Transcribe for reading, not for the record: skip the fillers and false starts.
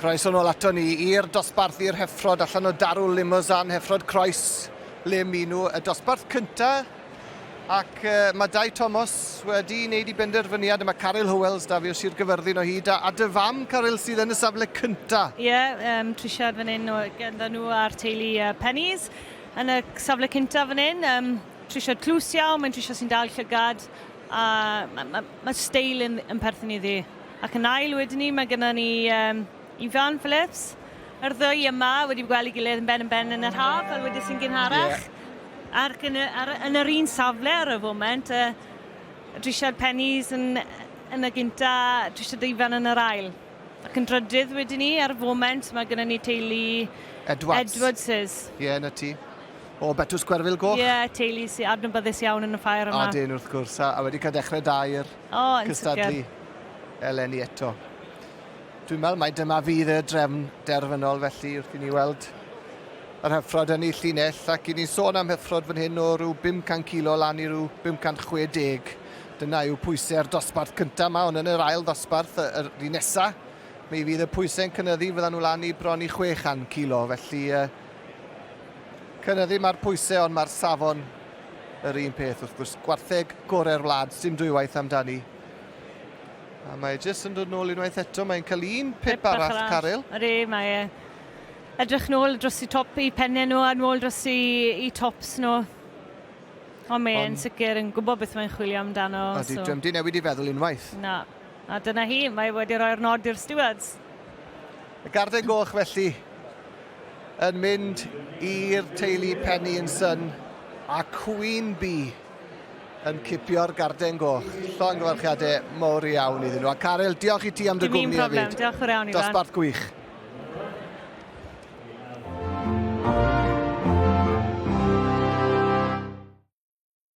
Croeso nôl ato ni i'r dosbarth i'r heffrod allan o darw Limousin, heffrod croes le minw, y dosbarth cynta ac uh, mae Dai Thomas wedi wneud i benderfyniad yma Caryl Howells da fi o Sir Gyfyrddin o hyd a, a dy fam Caryl sydd yn y safle cynta. Ie, yeah, um, trisiad fan hyn o gyda nhw a'r teulu uh, Pennies yn y safle cynta fan hyn. Um, trisiad tlws iawn, mae'n trisiad sy'n dal llygad a mae ma, ma steil yn, yn perthyn iddi. Ac yn ail wedyn ni, mae gennym ni um, Ifan Phillips. Yr ddwy yma wedi gweld ei gilydd yn ben yn ben yn yr haf, fel wedes i'n gynharach. Yeah. Ac yn, y, ar, yn yr un safle ar y foment, uh, Richard Pennies yn, yn y gynta, Richard Ifan yn yr ail. Ac yn drydydd wedyn ni, ar y foment, mae gennym ni teulu Edwards. Edwardses. Ie, yeah, na ti. O Betws Gwerfyl Goch? Ie, yeah, teulu sy'n adnabyddus iawn yn y ffair yma. A dyn, wrth gwrs, a, a wedi cael dechrau da i'r oh, cystadlu eleni eto. Dwi'n meddwl mai dyma fydd y drefn derfynol felly wrth i ni weld yr hyffrod yn ei llinell ac i ni'n sôn am hyffrod fan hyn o rhyw 500 kilo lan i rhyw 560. Dyna yw pwysau'r dosbarth cyntaf yma, ond yn yr ail ddosbarth, yr un nesa, mi fydd y pwysau'n cynyddu, fyddan nhw lan i bron i 600 kilo, felly uh, cynyddu mae'r pwysau, ond mae'r safon yr un peth wrth gwrs. Gwartheg gorau'r wlad, dim dwywaith amdani. A mae e jyst yn dod nôl unwaith eto. Mae'n cael un pip arall, Caryl. Ydy, mae e. Edrych nôl dros i top i pennau nhw a nôl dros i, i tops nhw. Ond mae e'n sicr yn gwybod beth mae'n chwilio amdano. Ydy, so. Dwi'n di newid i feddwl unwaith. Na. A dyna hi, mae wedi rhoi'r nod i'r stewards. Y garden goch felly yn mynd i'r teulu Penny and Son a Queen Bee yn cipio'r garden goch. Llongyfarchiadau mawr iawn iddyn nhw. A Caryl, diolch i ti am dy gwmni hefyd. Dim un problem, diolch yn iawn Ifan. Dosbarth gwych.